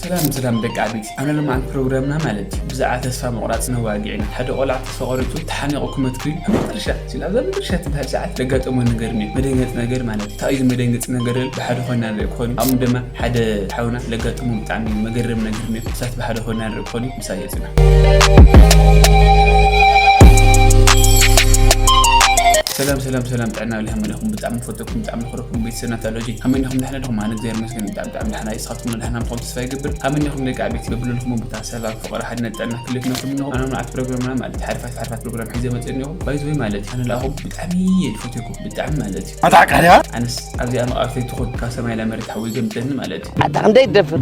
ሰላም ሰላም ደቂ ዓበይቲ፣ ኣብ ናይ ሎማዓንቲ ፕሮግራምና ማለት እዩ ብዛዕባ ተስፋ ምቑራጽ ነዋግዕ ኢና። ሓደ ቆልዓ ተስፋ ቆሪጹ ተሓኒቑ ክመት ኮይኑ ኣብ መጨረሻ ሲል ኣብዛ መጨረሻ ትበሃል ሰዓት ዘጋጠሞ ነገር እኒኦ። መደንገጽ ነገር ማለት እዩ። እንታይ እዩ መደንገጽ ነገር? ብሓደ ኮይና ንርኢ ክኾን እዩ። ኣብኡ ድማ ሓደ ሓውና ዘጋጠሞ ብጣዕሚ መገረም ነገር እኒኦ። እሳት ብሓደ ኮይና ንርኢ ክኾን እዩ። ምሳይ የጽና። ሰላም ሰላም ሰላም፣ ጥዕና ልሃመ ኢኹም። ብጣዕሚ ፈተኩም፣ ብጣዕሚ ንኽረኩም ቤተሰብና ታሎጂ ከመይ ኢኹም? ደሕና ዲኹም? ኣነ እግዚኣብሔር ይመስገን ብጣዕሚ ብጣዕሚ ደሕና እየ። ንስኻትኩም ደሕና ምዃንኩም ተስፋ ይገብር። ከመይ ኢኹም ደቂ ዓበይቲ? በብለልኹም ቦታ ሰላም፣ ፍቕሪ፣ ሓድነት፣ ጥዕና ክልክነኩም እንኹም። ኣነ መዓት ፕሮግራምና ማለት ሓርፋት ሓርፋት ፕሮግራም ሒዘ መፅእ እኒኹም። ባይዘወይ ማለት ኣነ ለኣኹም ብጣዕሚ እየ ዝፈትየኩም፣ ብጣዕሚ ማለት እዩ። ኣታ ቃልያ? ኣነስ ኣብዚኣ መቓብርተይ ትኹን ካብ ሰማይ ላ መሬት ሓዊ ገምፀኒ ማለት እዩ። ኣታ ክንደይ ትደፍር?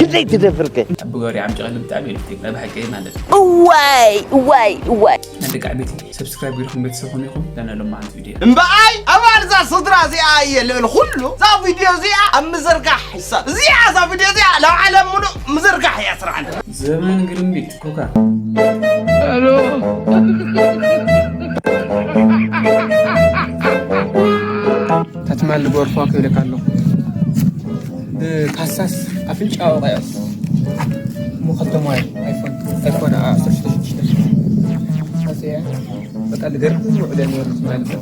ክንደይ ትደፍር ከ? ኣብ ብገሪ ዓምጪ ቀሊ ብጣዕሚ እየ ዝፈትየኩም፣ ናይ ብሓቂ ማለት እዩ። እዋይ እዋይ እዋይ። ናይ ደቂ ዓበይቲ ሰብስክራይብ ገይርኩም ቤተሰብ ኾኑ ኢኹም። ዳና ሎማዓንቲ ቪድዮ እምበኣይ ኣባል እዛ ስድራ እዚኣ እየ ልዕሊ ኩሉ እዛ ቪድዮ እዚኣ ኣብ ምዝርጋሕ ይሳብ እዚኣ እዛ ቪድዮ እዚኣ ናብ ዓለም ሙሉእ ምዝርጋሕ እያ ስራሕና። ዘመን ግርምቢጥ ኮካ። ታትማል ጎርፎ ክብለካ ኣለኹ። ብካሳስ ኣፍንጫ ኣውቃዮስ። እሞ ከብቶም ዋይ ኣይፎን፣ ኣይፎን ዓሰርተ ሽዱሽተ። ኣሰያ፣ በቃ ልገርም ውዕለ ነይሩ ማለት ነው።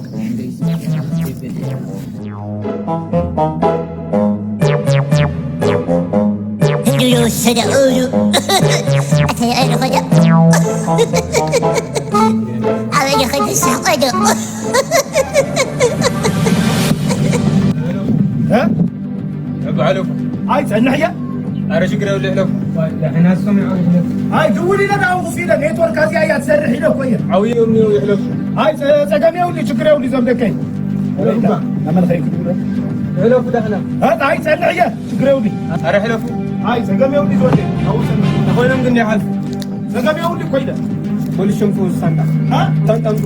እንዲሁ የወሰደ እሉ። ኣተያይሉ ኸደ። ኣበደ ኸደ ሳቆደ። እ? በዓለፉ። ኣይ፣ ጸንሕ እያ። ኣረ፣ ሽግር የብሉ፣ ይሕለፉ። ኣይ፣ ደውል ኢለ ዳውን ኩፍ ኢለ፣ ኔትወርክ ኣዚኣ እያ ትሰርሕ ኢለ እኮ እየ። ዓውዮም ይሕለፉ። ኣይ፣ ጸ-፣ ጸገም የብሉ፣ ሽግር የብሉ፣ ዞም ደቀይ። ይሕለፉ። ኣመልኸይ ክብሎ። ይሕለፉ፣ ዳሕና። እ፣ ኣይ፣ ጸንሕ እየ፣ ሽግር የብሉ። ኣረ፣ ይሕለፉ። ኣይ፣ ጸገም የብሉ፣ ዞም ደቀይ። ተኾይኖም ግን ይሓልፉ። ዘገበ ሁሉ ኮይደ። ፖሊስ ሸንፎ ሳንዳ። አ? ታንጣንጡ።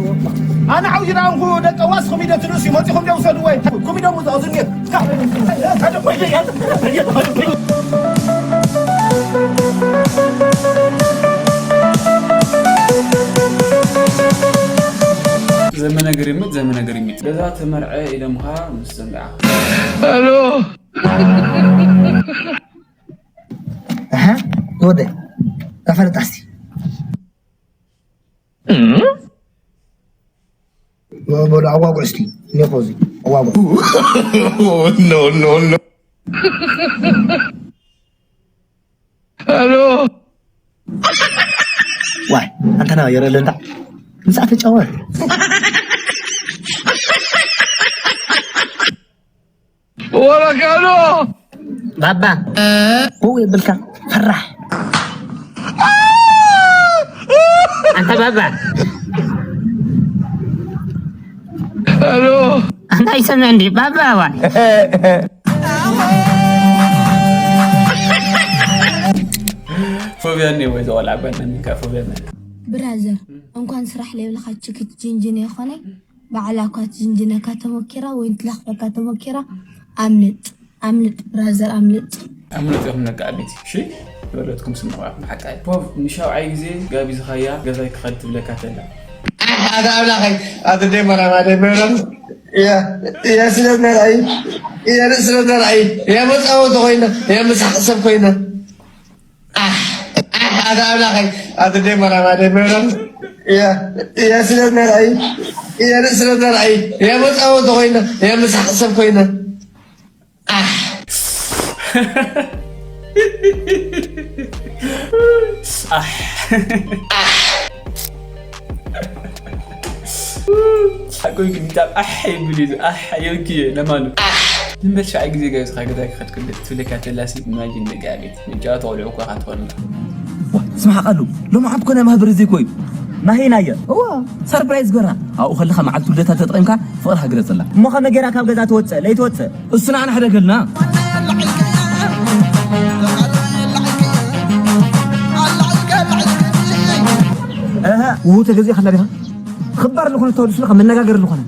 ኣነ ዓው ይራንኩ ደቀ ዋስ ኮሚደ ትሉሲ መጺኹም ደው ሰዱ ወይ። ኮሚደ ሙዛ ዝንየ። ዘመነ ግርምት፣ ዘመነ ግርምት። ገዛ ተመርዐ ኢለምኻ ምስ ዘንግዓ። ሄሎ። ኣሃ፣ ወደ። ተፈለጥ ኣስቲ። በሉ ኣዋጉዕ እስቲ። እኔ እኮ እዚህ ኣዋጉዕ። No, no, no. ሄሎ። ዋይ፣ ኣንተ ና የረለ እንዳ። ምሳዕ ተጫወት። ወረቀሎ። ባባ። ው የብልካ። ፈራሕ። ኣንተ ባባ። ሄሎ። ኣንተ ኣይሰምዕ እንዲ ባባ ዋ። ፎብያ እኒኦ ወይ ዘቆልዓ ጓል ነሚካ ፎብያ ማለት። ብራዘር፣ እንኳን ስራሕ ለይብልካ ችክት ጅንጅን የኾነ፣ ባዕላ እኳ ትጅንጅነካ ተሞኪራ ወይ ትለኽፈካ ተሞኪራ። ኣምልጥ፣ ኣምልጥ ብራዘር፣ ኣምልጥ። ኣምልጥ ኢኹም ነቃ ቤት። እሺ፣ ዝበለትኩም ስምዑ ኢኹም ሓቃይ። ፖቭ፣ ንሻውዓይ ግዜ ጋቢዝኻያ ገዛይ ክኸድ ትብለካ ተላ። ኣታ ኣምላኸይ፣ ኣቲ ደይ መራማ ደይ መራም። ያ፣ ያ ስለ መርኣይ፣ ያ ስለ መርኣይ፣ ያ መጻወቲ ኮይና፣ ያ ምሳሕ ሰብ ኮይና። ኣሕ፣ ኣሕ፣ ኣታ ኣምላኸይ፣ ኣቲ ደይ መራማ ደይ መራም። ያ፣ ያ ስለ መርኣይ፣ ያ ስለ መርኣይ፣ ያ መጻወቲ ኮይና፣ ያ ምሳሕ ሰብ ኮይና። ኣሕ። ኣሕ። ሓቆይ ግን ብጣዕሚ ኣሕ ይብል እዩ። ኣሕ የብልክዮ ነማኑ። ኣሕ። ንበል ሻዕ ግዜ ጋይስ፣ ካብ ገዛ ክኸድ ክልተ ትብለካ ተላሲ፣ ኢማጂን ደቂ ኣቤት። መጫወቲ ቆልዑ እኳ ካትኾኑ። ዋ፣ ስማዕ ቃሉ፣ ሎማዓንቲ ኮነ ማህበር እዚ እኮ እዩ። ናሄና እየ። እዋ፣ ሰርፕራይዝ ገራ። ኣብኡ ከለኻ መዓልቲ ልደታ ተጠቒምካ ፍቕርኻ ግለጸላ። እሞ ከመይ ጌራ ካብ ገዛ ትወጽእ? ለይትወጽእ? እሱ ንዓና ሕደገልና። እህ፣ ውሁ ተገዚእካ ኣላ ዲኻ? ክባር ዝኾነ ተወልስሉ ካብ መነጋገር ዝኾነ።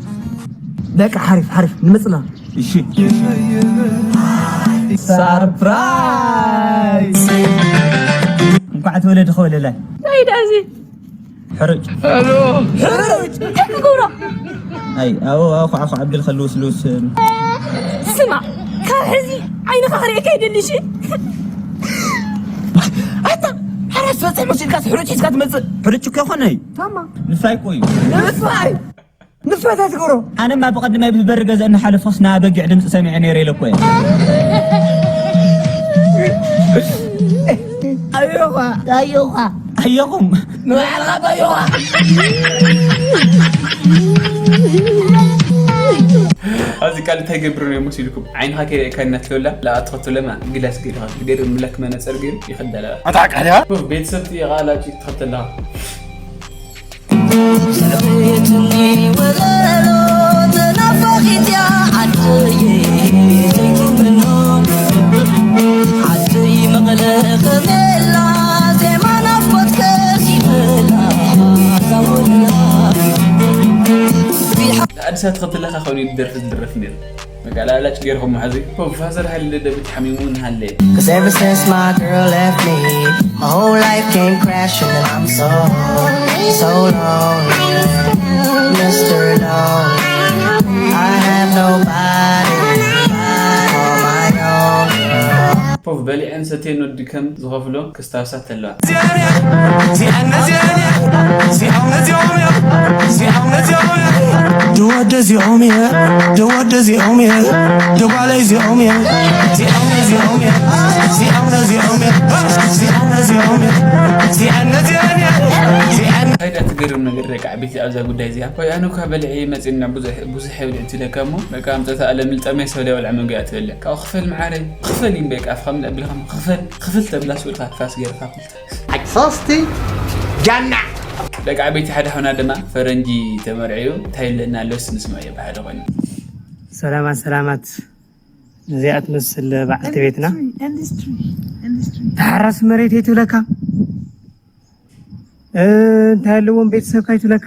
በቃ ሓሪፍ፣ ሓሪፍ፣ ንመጽእ ኣለና። እሺ። ሰርፕራይዝ! እንኳዕ ተወለድኻ ወለላይ። እንታይ ደኣ እዚ? ሕሩጭ። ሄሎ። ሕሩጭ! እንታይ ክገብሮ? ኣይ፣ ኣብኡ፣ ኣብኡ፣ ኳዕ፣ ኳዕ፣ ኣብል ከልውስ፣ ልውስ። ስማ፣ ካብ ሕዚ ዓይንኻ ክርእየካ ይደሊ፣ እሺ? መሲልካስ ሕሩጭ ሒዝካ ትመጽእ? ሕሩጭ እኮ ይኾነ እዩ። ታማ። ንፋይ እኮ እዩ። ንፋይ? ንፋይ እንታይ ትገብሮ? ኣነማ ብቐድማይ ብበሪ ገዛ እናሓለፍኩስ ና በጊዕ ድምፂ ሰሚዐ ነይረ ኢለ እኮ እየ። ኣዮኻ። ኣዮኻ። ኣዮኹም። ንባዕልኻ ኣዮኻ። ኣብዚ ቃል እንታይ ገብር ነው መሲልኩም? ዓይንኻ ከይረእካ እናትለላ ለኣትኸቶ ለማ ግላስ ገይርኻ ገይሩ ምለክ መነፀር ገይሩ ይኸዳላ። ኣታ ቃልያ? ቤተሰብ ጥየቓ ላጭ ትኸተላ። ሰበየትኒ ወለሎ ተናፋቒት እያ ዓደየ ዘይትምኖ። ዓደይ መቐለ ከመላ ዜማ ናፍቆት ከሲበላ ዛወላ። ኣዲስ ኣበባ ትኸተለኻ ኮይኑ ደርፊ ዝድረፍ ነይሩ። በቃ ላላጭ ገይርኹም መሓዚ። ፋዘር ሃይለ ደብት ሓሚሙ ንሃለ። Cause ever since my girl left me, my whole life came crashing and I'm so, so lonely. Mister Lonely, I have nobody on my own. ፖፍ በሊዐን ሰቴን ወዲ ከም ዝኸፍሎ ክስታውሳ ተለዋ። ደወደ ዚኦም እየ፣ ደወደ ዚኦም እየ፣ ደጓለይ ዚኦም እየ። ዚኦም እየ፣ ዚኦም እየ፣ ዚኦም እየ፣ ዚኦም እየ፣ ዚኦም እየ፣ ዚኦም እየ፣ ዚኦም እየ፣ ዚኦም እየ። እንታይ ደኣ ትገርም ነገር ደቂ ዓበይቲ ኣብዛ ጉዳይ እዚኣ። ወይ ኣነ እኳ በልዐ መጺና ብዙሕ፣ ብዙሕ የብልዕ ትብለካ እሞ፣ በቃ ኣምጸታ ኣለ ምልጠመይ ሰብ ደበልዐ መግቢ እያ ትበልዕ። ካብኡ ክፈል መዓረይ፣ ክፈል እዩ በቃ፣ ኣፍኻ ምልእ ኣቢልካ ክፈል፣ ክፍል ተብላ ስኡልካ ፋስ ገይርካ ክፍል። ሶስቲ ጃና። ደቂ ዓበይቲ ሓደ ሓውና ድማ ፈረንጂ ተመርዕዩ እንታይ ይብለና ኣሎ እስኪ ንስምዖ እዩ ብሓደ ኮይኑ። ሰላማት ሰላማት። እዚኣ ትመስል በዓልቲ ቤትና። ኢንዱስትሪ፣ ኢንዱስትሪ፣ ኢንዱስትሪ። ተሓራሲ መሬት እየ ትብለካ። እ፣ እንታይ ኣለዎም ቤተሰብካ ይትብለካ።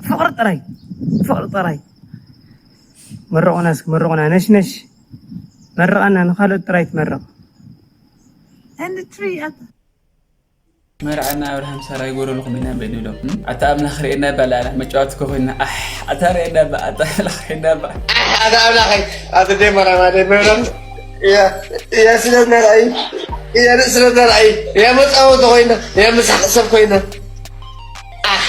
ፍቕሪ ጥራይ፣ ፍቕሪ ጥራይ። መርቑና እስኪ፣ መርቑና። ነሽ፣ ነሽ። መርቐና፣ ንኻልኦት ጥራይ ትመርቕ። ኢንዱስትሪ፣ ኣታ። መርዓና ኣብርሃም ሳራ ይጎረልኩም ኢና በል ንብሎም። እም? ኣታ ኣምላኽ ርኤና ባል ኣላ፣ መጫወቲ እኮ ኮይና። ኣሕ፣ ኣታ ርኤና ባ፣ ኣታ ኣምላኽ ርኤና ባ። ኣሕ፣ ኣታ ኣምላኸይ፣ ኣታ ደይ መራማ፣ ደይ መራማ። እያ፣ እያ ስለ መርዓይ፣ እያ ርእሲ መርዓይ፣ እያ መጻወቲ ኮይና፣ እያ መሳቕ ሰብ ኮይና። ኣሕ፣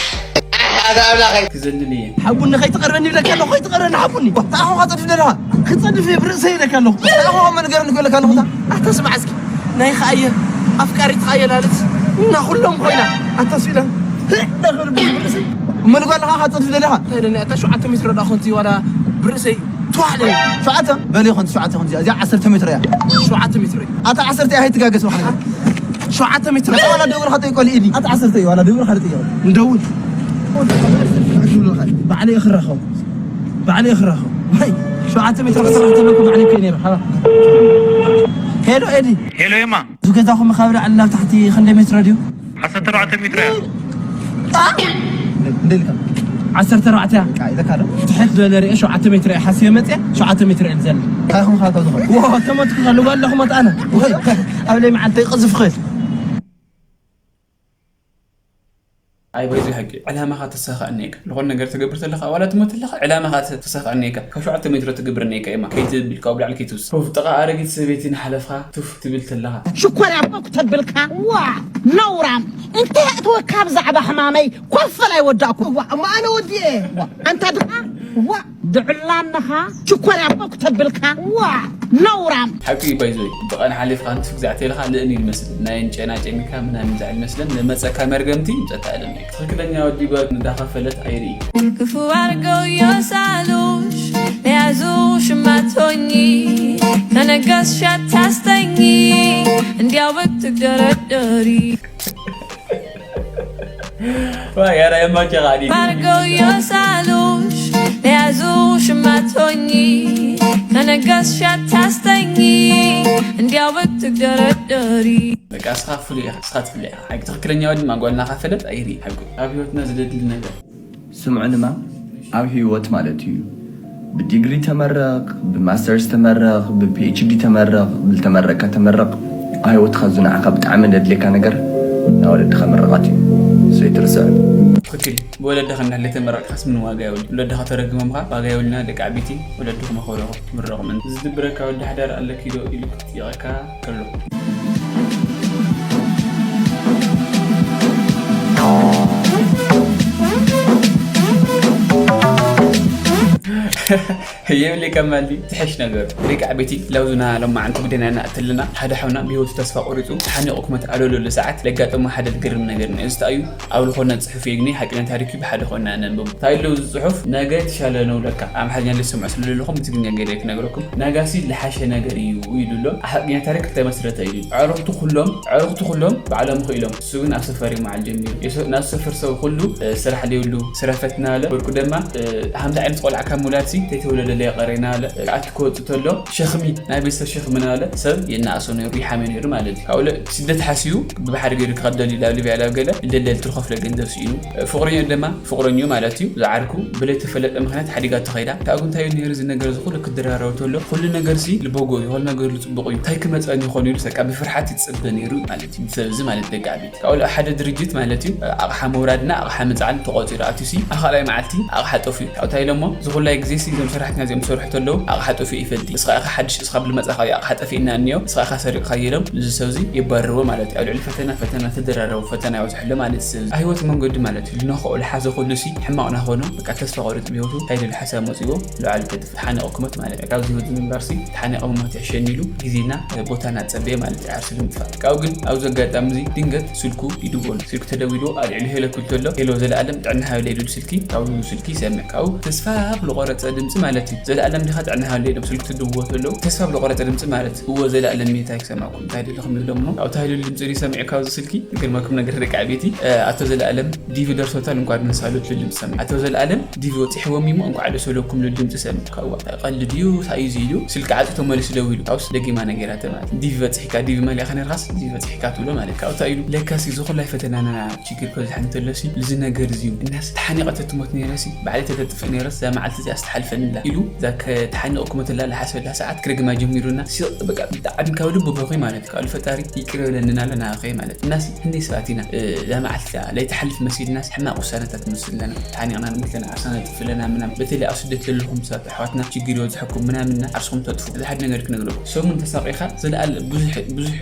ኣሕ፣ ኣታ ኣምላኸይ። ክዘልል እየ። ሓቡኒ ከይትቐርበኒ ይብለካ ኣለኹ፣ ከይትቐርበኒ ሓቡኒ። ተኣኹኻ ጸድፍ ደለኻ፣ ክጸድፍ እየ ብርእሰይ ይብለካ ኣለኹ። ተኣኹኻ መን ገረኒ ክብለካ ኣለኹ። ኣታ ስማዕ እስኪ፣ ናይ ኸኣየ ኣፍቃሪት ኸኣየ ላልት እና ኩሎም ኮይና ኣታ ስኢላ። እመን ጓል ኸዓ ኸጸድፍ ደለኻ። እንታይ ደኒ ኣታ ሸውዓተ ሜትሮ ደኣ ኾንቲ ዋላ ብርእሰይ ትዋሕለ። ሸውዓተ በል ይኾን ሸውዓተ ኾን እዚኣ ዓሰርተ ሜትሮ እያ። ሸውዓተ ሜትሮ እያ። ኣታ ዓሰርተ እያ፣ ኣይትጋገስ ባሕሪ። ሸውዓተ ሜትሮ። ዋላ ደውል ኸጠይቆ ልኢዲ። ኣታ ዓሰርተ እዩ፣ ዋላ ደውል ኸጠይቆ። እንደውል። ባዕለይ ክራኸው። ባዕለይ ክራኸው። ወይ፣ ሸውዓተ ሜትሮ ክስራሕ ተለኩ ባዕለይ ከይ ነይሩ። ሓባ። ሄሎ ኤዲ። ሄሎ ኤማ። እዚ ገዛኹም ካብ ላዕሊ ናብ ታሕቲ ክንደይ ሜትሮ ድዩ? ዓሰርተ ኣርባዕተ ሜትሮ እያ። አ? እንደ ኢልካ። ዓሰርተ ኣርባዕተ እያ። በቃ ኢለካ ዶ? ትሕት ዝበለ ርኤ ሸውዓተ ሜትሮ እያ። ሓሲበ መፅየ፣ ሸውዓተ ሜትሮ እየ ዝዘል። እንታይ ኹም ካብ ዝኾነ? ዎ፣ ተመትኩ ከሉ ዋላኹም ኣጣነ። ወይ፣ ኣብ ለይ መዓልቲ ይቕዝፍ ኽእል። ኣይ፣ ባይዘ ሓቂ፣ ዕላማኻ ተሳኻዕ እኒኤካ። ዝኾነ ነገር ትገብር ተለኻ፣ ዋላ ትሞት ተለኻ፣ ዕላማኻ ተ-፣ ተሳኻዕ እኒኤካ። ካብ ሸውዓተ ሜትሮ ትገብር እኒኤካ፣ ኤማ። ከይትብል፣ ካብኡ ብላዕሊ ከይትውስኽ። ኡፍ፣ ጥቓ ኣረጊት ሰበይቲ እናሓለፍካ፣ ቱፍ ትብል ተለኻ። ሽኮር ያቦ ክተብልካ፣ ዋ፣ ነውራም። እንታይ ኣእተወካ ብዛዕባ ሕማመይ? ኮፈል ኣይወዳእኩ። ዋ፣ እማ ኣነ ወዲኤ። ዋ፣ ኣንታ ድኻ፣ ዋ፣ ድዕላ ኣለኻ። ሽኮር ያቦ ክተብልካ፣ ዋ፣ ነውራም። ሓቂ እዩ፣ ባይዘ። ብቐን ሓሊፍካ፣ ንሱ ግዛዕ ተለኻ፣ ልእን እዩ ዝመስል። ናይ ጨና ጨሚካ ምናምን ዝዓል ይመስለን። ንመጸካ መርገምቲ፣ ምጸታ ኣለኒ። ትኽክለኛ ወዲ ጓል እንዳኸፈለት ኣይርኢ። ክፉ አርገው የሳሉሽ ለያዙሽ ማቶኝ ከነገስሽ አታስተኝ እንዲያው ብትደረደሪ። ዋ፣ ያራ የማቸ ቃዲ። አርገው የሳሉሽ ለያዙሽ ማቶኝ ከነገስሽ አታስተኝ እንዲያው ብትደረደሪ። በቃ እስኻ ፍሉይ ኢኻ፣ እስኻ ትፍለ ኢኻ። ሓቂ ትኽክለኛ ወዲ ድማ ጓል እናኸፈለት ኣይርኢ ሓቂ። ኣብ ህይወትና ዝደሊ ነገር። ስምዑንማ፣ ኣብ ህይወት ማለት እዩ። ብዲግሪ ተመረቕ፣ ብማስተርስ ተመረቕ፣ ብፒኤችዲ ተመረቕ፣ ብልተመረቕካ ተመረቕ፣ ኣብ ህይወትካ እዚ ንዓኻ ብጣዕሚ ዘድልየካ ነገር ናይ ወለድኻ ምርቓት እዩ። ዘይትርስዕ። ትኽክል። ብወለድኻ እንዳለ ተመረቕካስ ምን ዋጋ የብሉ። ወለድኻ ተረግሞምኻ ዋጋ የብሉና። ደቂ ዓበይቲ ወለድኹም ኣኽብርኹም፣ ምረቑም። ዝድብረካ ወዲ ሓዳር ኣለኪ ዶ ኢሉ ክጥይቐካ ከሎ። የብለይ ከማልዲ ትሕሽ ነገር ደቂ ዓበይቲ ላውዙና ሎማዓንቲ ጉደና ኢና እትልና ሓደ ሓውና ብህይወቱ ተስፋ ቆሪፁ ሓኒቑ ክመት ኣለለሉ ሰዓት ለጋጠሞ ሓደ ዝገርም ነገር ንእዝታ እዩ። ኣብ ዝኾነ ፅሑፍ እዩ ግኒ ሓቂና ታሪክ እዩ ብሓደ ኮይና ነንብቡ እንታይ ኣለዉ እዚ ፅሑፍ ነገ የተሻለ ነው ለካ ኣምሓርኛ ልሰምዑ ስለለኹም ትግርኛ ገይረ ክነግረኩም ነጋሲ ልሓሸ ነገር እዩ ኢሉ ኣሎ ሓቂኛ ታሪክ ተመስረተ እዩ። ዕረፍቱ ኩሎም ዕረፍቱ ኩሎም ባዕሎም ክኢሎም እሱ ግን ኣብ ሰፈር ይመዓል ጀሚሩ ናብ ሰፈር ሰብ ኩሉ ስራሕ ዘይብሉ ስረፈትና ኣለ ወርቁ ደማ ሓምሳ ዓይነት ቆልዓ ካብ ምውላድ ሲ ተይተወለደ ለየቀሬና ኣለ ኣቲ ክወፁ ተሎ ሸኽሚ ናይ ቤተሰብ ሸኽሚ ናለ ሰብ የናእሶ ነይሩ ይሓመ ነይሩ ማለት እዩ ካብኡ ስደት ሓስዩ ብባሕሪ ገይሩ ክኸደል እዩ ላብ ሊብያ ላብ ገለ እንደለል ትርኸፍለ ገንዘብ ስኢኑ ፍቕረኛ ደማ ፍቕረኛ ማለት እዩ ዝዓርኩ ብለይተፈለጠ ምክንያት ሓዲጋ ተኸይዳ ካብኡ እንታይ ነይሩ እዚ ነገር ዝኩሉ ክደራረቡ ተሎ ኩሉ ነገር ሲ ልበጎ ይኹን ነገር ልፅቡቕ እዩ እንታይ ክመፀን ይኾን ኢሉ ሰቃ ብፍርሓት ይፅበ ነይሩ ማለት እዩ ሰብ እዚ ማለት ደቂ ዓበይቲ ካብኡ ሓደ ድርጅት ማለት እዩ ኣቕሓ ምውራድና ኣቕሓ ምፅዓን ተቆፂሩ ኣትዩ ሲ ኣብ ካልኣይ መዓልቲ ኣቕሓ ጠፍኡ ካብኡ እንታይ ኢሎሞ ዝኹላይ ግዜ ሲ እዞም ሰራሕተኛ እዚኦም ዝሰርሑ ተለዉ ኣቕሓ ጠፍኡ ይፈልጥ ንስኻ ኢኻ ሓድሽ እስኻ ብልመፃ ካብ ኣቕሓ ጠፊእና እኒኦ ንስኻ ኢኻ ሰሪቕካ ኢሎም እዚ ሰብ እዚ የባርርዎ ማለት እዩ ኣብ ልዕሊ ፈተና ፈተና ተደራረቡ ፈተና ይበዝሐሎ ማለት ሰብ ህይወት መንገዲ ማለት እዩ ልነኽኦ ልሓዘ ኩሉ ሲ ሕማቕ ናኾኑ በቃ ተስፋ ቆሪፅ ብህይወቱ እንታይ ደሉ ሓሳብ መፅዎ ልዓሉ ከጥፍ ተሓኒቑ ክመት ማለት እዩ ካብዚ ህይወት ምንባር ሲ ተሓኒቑ ምሞት ይሕሸኒ ኢሉ ግዜና ቦታና ፀበየ ማለት እዩ ዓርሱ ንምጥፋእ ካብኡ ግን ኣብዚ ኣጋጣሚ እዚ ድንገት ስልኩ ይድወሉ ስልኩ ተደዊሉ ኣልዕሉ ሄሎ ክብል ተሎ ሄሎ ዘለኣለም ጥዕና ሃበለ ኢሉ ስልኪ ካብኡ ስልኪ ይሰምዕ ካብኡ ተስፋ ብዝቆረፀ ድምፂ ማለት እዩ ዘለኣለም ዲኻ ጥዕና ሃበለ ኢሎም ስልኪ ትድውዎ ተሎ ተስፋ ብዝቆረፀ ድምፂ ማለት እዎ ዘለኣለም ሜታ ይሰማዕኩም እንታይ ደለኹም ይብሎም እሞ ካብኡ ታይሉ ድምፂ ሰሚዑ ካብዚ ስልኪ ግርመኩም ነገር ደቂ ዓበይቲ ኣቶ ዘለኣለም ዲቪ ደርሶታል እንኳ ንሳሉት ልድምፂ ሰሚ ኣቶ ዘለኣለም ዲቪ ወፂሕዎም እሞ እንኳዕ ደስ በለኩም ልድምፂ ሰሚ ካብዋ ቀልድ እዩ ሳዩ ኢሉ ስልኪ ዓፂቶ መሊሱ ደው ኢሉ ካብስ ደጊማ ነገራተ ማለት ዲቪ በፂሕካ ዲቪ መሊእካ ነርካስ ዲቪ በፂሕካ ትብሎ ማለት ካብታ ኢሉ ለካሲ ዝኹላይ ፈተናና ችግር ከብዝሓ እንተሎሲ እዚ ነገር እዚ እዩ እናስ ተሓኒቐ ተትሞት ነይረሲ ባዕለይ ተተጥፍእ ነይረስ እዛ መዓልቲ እዚኣ ዝተሓልፈንላ ኢሉ እዛ ከተሓኒቑ ክመተላ ዝሓሰበላ ሰዓት ክረግማ ጀሚሩና ሲቕ በቃ ብጣዕሚ ካብ ልቡ በኺ ማለት እዩ። ካብ ፈጣሪ ይቅር በለንና ኣለና ኣኸይ ማለት እናሲ ክንደይ ሰባት ኢና እዛ መዓልቲ እዚኣ ለይትሓልፍ መሲልናስ ሕማቕ ውሳነታት ንወስድ ኣለና። ተሓኒቕና ንሞት ኣለና፣ ዓርሳና ንጥፍ ኣለና ምናምን። በተለይ ኣብ ስደት ዘለኹም ሰባት ኣሕዋትና ችግር ይበዝሐኩም ምናምንና ዓርስኹም ተጥፉ። እዚ ሓደ ነገር ክነግረኩም። ሰሙን ተሳቒኻ ዘለኣለም ብዙሕ ብዙሕ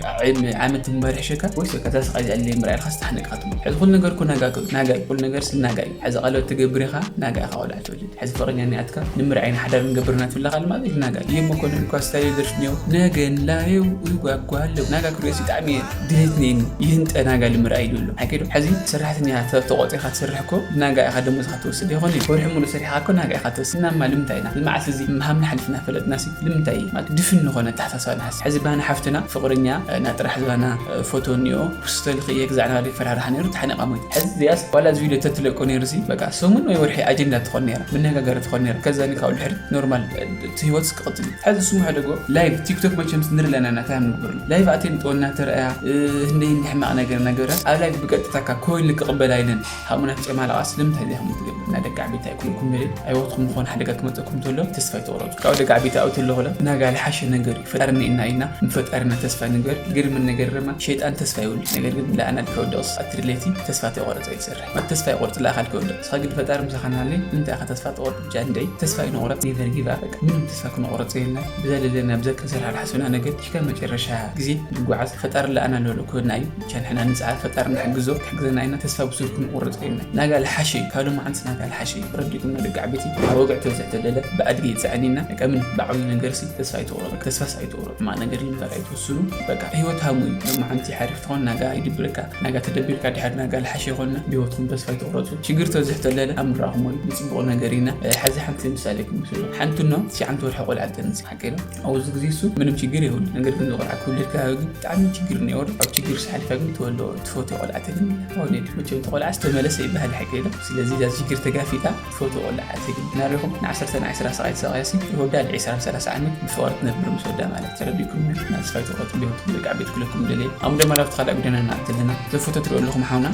ዓመት ምንባር ይሕሸካ ወይስ በቃ እዛ ስቓይ እዚኣ ለይ ምርኣይ ኢልካ ዝተሓነቅካ ትሞት። ሕዚ ኩሉ ነገር እኮ ናጋ ናጋ እዩ። ኩሉ ነገር ስል ናጋ እዩ። ሕዚ ቀለበት ትገብር ኢኻ ናጋ ኢኻ ቆልዓ ትወልድ። ሕዚ ፍቕረኛ እኒኣትካ ንምርኣይን ሓዳር ንገብር ኢና ትብለኻ ድማ ዘይት ናጋ እየ እሞ ኮነ እኳ ስታይል ደርፊ እኒኦ ነገን ላየው ይጓጓ ኣለዉ ናጋ ክርእሲ ብጣዕሚ እየ ድሌት ነይኒ ይህንጠ ናጋ ልምርኣይ ይብሎ ሓቂ ዶ ሕዚ ሰራሕተኛ ተ- ተቆፂኻ ትሰርሕ እኮ ናጋ ኢኻ ደሞዝኻ ትወስድ ይኾን እዩ ወርሒ ሙሉእ ሰሪሕኻ እኮ ናጋ ኢኻ ትወስድ እናማ ልምንታይ ኢና እዚ መዓልቲ እዚ ምሃብና ሓሊፍና ፈለጥና ሲ ልምንታይ እዩ ማለት ድፍን ንኾነ ኣተሓሳስባ ንሓስ ሕዚ ባህና ሓፍትና ፍቕረኛ እ፣ ና ጥራሕ ዝባና እ፣ ፎቶ እኒኦ ፖስቶ ልኽየ ግዛዕ ናባለ ይፈራርሓ ነይሩ ተሓኒቓ ሞይቱ ሕዚ እዚኣስ ዋላ እዚ ቪድዮ ተትለቆ ነይሩ ሲ በቃ ሰሙን ወይ ወርሒ ኣጀንዳ ትኾን ነይራ መነጋገሪ ትኾን ነይራ ከዛኒ ካብኡ ድሕሪ ኖርማል እ፣ እቲ ህይወት ክቕፅል እዩ ሕዚ ስሙ ሕደጎ ላይቭ ቲክቶክ መቸምስ ንርኢ ኣለና ናታ ንግብር ላይቭ ኣቴን ጥወና ተረኣያ እ፣ ህንደይ ህንዲ ሕማቕ ነገር ነገረ ኣብ ላይቭ ብቀጥታ ካብ ኮይን ልክቕበል ኣይለን ሃሙናት ጨማላቓስ ንምንታይ ዚኹም ትገብር እና ደቂ ዓበይቲ ኣይኩልኩም ገለ ኣይወትኩም ዝኾነ ሓደጋ ክመፀኩም ተሎ ተስፋ ይተቑረፁ ካብ ደቂ ዓበይቲ ኣብ ተሎ ኸለ ናጋ ልሓሸ ነገር እዩ ፈጣሪ እኒኤና ኢልና ንፈጣሪና ተስፋ ንግበር ግርምን ነገር ድማ ሸይጣን ተስፋ ይውልድ ነገር ግን ለኣና ከወደቕስ ኣትድሌቲ ተስፋ ተቆረፀ ይሰርሕ ማለት ተስፋ ይቆርፅ ለኣኻል ከወደቕ እስኻ ግን ፈጣሪ ምሳኻ ናሃለይ እንታይ ኢኻ ተስፋ ተቆርጥ ብቻ እንደይ ተስፋ ይንቑረፅ ኔቨር ጊቭ ኣፕ ምንም ተስፋ ክንቑረፅ የልና ብዘለለና ብዘ ክንሰርሕ ዝሓስብና ነገር እስከ መጨረሻ ግዜ ንጓዓዝ ፈጣሪ ለኣና ለሎ ክህና እዩ ብቻ ንሕና ንፅዓር ፈጣሪ ንሕግዞ ክሕግዘና ኢና ተስፋ ብሱር ክንቑረፅ የልና ናጋ ልሓሸ እዩ ካብ ሎማዓንስ ናጋ ልሓሸ እዩ ረዲኩም ንደቂ ዓበይቲ ኣብ ወግዕ ተብዝሕ ተደለ ብኣድጊ ይፅዕን ኢና ቀምን ብዓብዩ ነገር ሲ ተስፋ ኣይትቑረፅ ተስፋስ ኣይትቑረፅ ሕማቕ ነገር ይንበር ኣይትወስኑ በቃ ህይወት ሃሙ እዩ ሎማዓንቲ ሓሪፍ ትኾን ናጋ ይድብረካ ናጋ ተደቢርካ ድሕር ናጋ ልሓሸ ይኾንና ብህይወትኩም ተስፋ ኣይትቑረፁ ሽግር ተብዝሕ ተለለ ኣምራኹም ወይ ንፅቡቕ ነገር ኢና እ፣ ሓዚ ሓንቲ ምሳሌ ክምስሉ ሓንቲ ኖ ትሽዓንተ ወርሒ ቆልዓ ጠንሲ ሓቂ ዶ ኣብዚ ግዜ እሱ ምንም ችግር የብሉ ነገር ግን ቆልዓ ክውልድ ከባቢ ግን ብጣዕሚ ችግር ነይወር ኣብ ችግር ሓሊፋ ግን ትወልዶ ትፈትዮ ቆልዓ ተግን ወለድ መቸም ተቆልዓ ዝተመለሰ ይበሃል ሓቂ ዶ ስለዚ እዛ ችግር ተጋፊጣ ትፈትዮ ቆልዓ ተግን ናሪኹም ንዓሰርተ ንዓስራ ሰቓይ ሰቓያሲ ወዳ ልዒስራ ሰላሳ ዓመት ብፍቕሪ ትነብር ምስ ወዳ ማለት ተረዲእኩም ተስፋ ኣይትቑረፁ ብህይወትኩም ደቂ ዓበይቲ ክለኩም ደልየ ኣሙ ደማ ናብቲ ካልእ ጉዳና ንኣት ኣለና ዘፎቶ ትሪኦ ኣለኹም ሓውና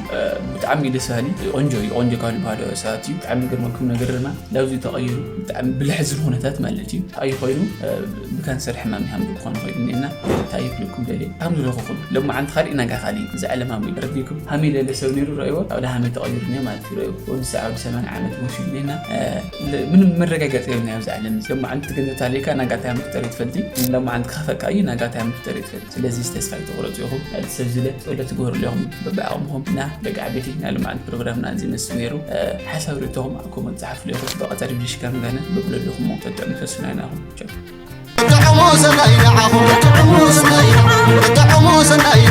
ብጣዕሚ ደስ በሃሊ ቆንጆ እዩ ቆንጆ ካብ ዝበሃሉ ሰባት እዩ ብጣዕሚ ገርመኩም ነገር ድማ ናብዚ ተቐይሩ ብጣዕሚ ብልሕዚ ኩነታት ማለት እዩ እንታይ ኮይኑ ብካንሰር ሕማም ይሃም ዝኾነ ኮይኑ እኒና እንታይ ይብልኩም ደልየ ከም ዝለኹኹም ሎማዓንቲ ካሊእ ናጋ ካሊእ እዚ ዓለም ሃሙ ረቢኩም ሃመይ ለለ ሰብ ነይሩ ረእይዎ ኣብ ሃመይ ተቐይሩ እኒኦ ማለት እዩ ረእይዎ ወዲ ሰዓ ወዲ ሰማንያ ዓመት መሲሉ እኒና ምንም መረጋገፂ የብልና ኣብዚ ዓለም እዚ ሎማዓንቲ ገንዘብ ታለይካ ናጋታይ ምፍጠር ይትፈልቲ ሎማዓንቲ ክኸፈካ እዩ ናጋታይ ምፍጠር ይትፈልቲ ስለዚ ተስፋ ይትቑረፁ ኢኹም እቲ ሰብ ዝለ ፀሎት ትግበሩ ኣለኹም በብዓቕምኹም እና ደቂ ዓበይቲ ናይ ሎማዓንቲ ፕሮግራምና እዚ መስል ነይሩ ሓሳብ ርእቶኹም ኣብ ኮመንት ፀሓፍሉ ኢኹም በቐፃሊ ብልሽካ ብብለለኹሞ ተጥዕም ተስናይናኹም ጥዕሙ ሰናይ ንዓኹም ጥዕሙ ሰናይ ጥዕሙ ሰናይ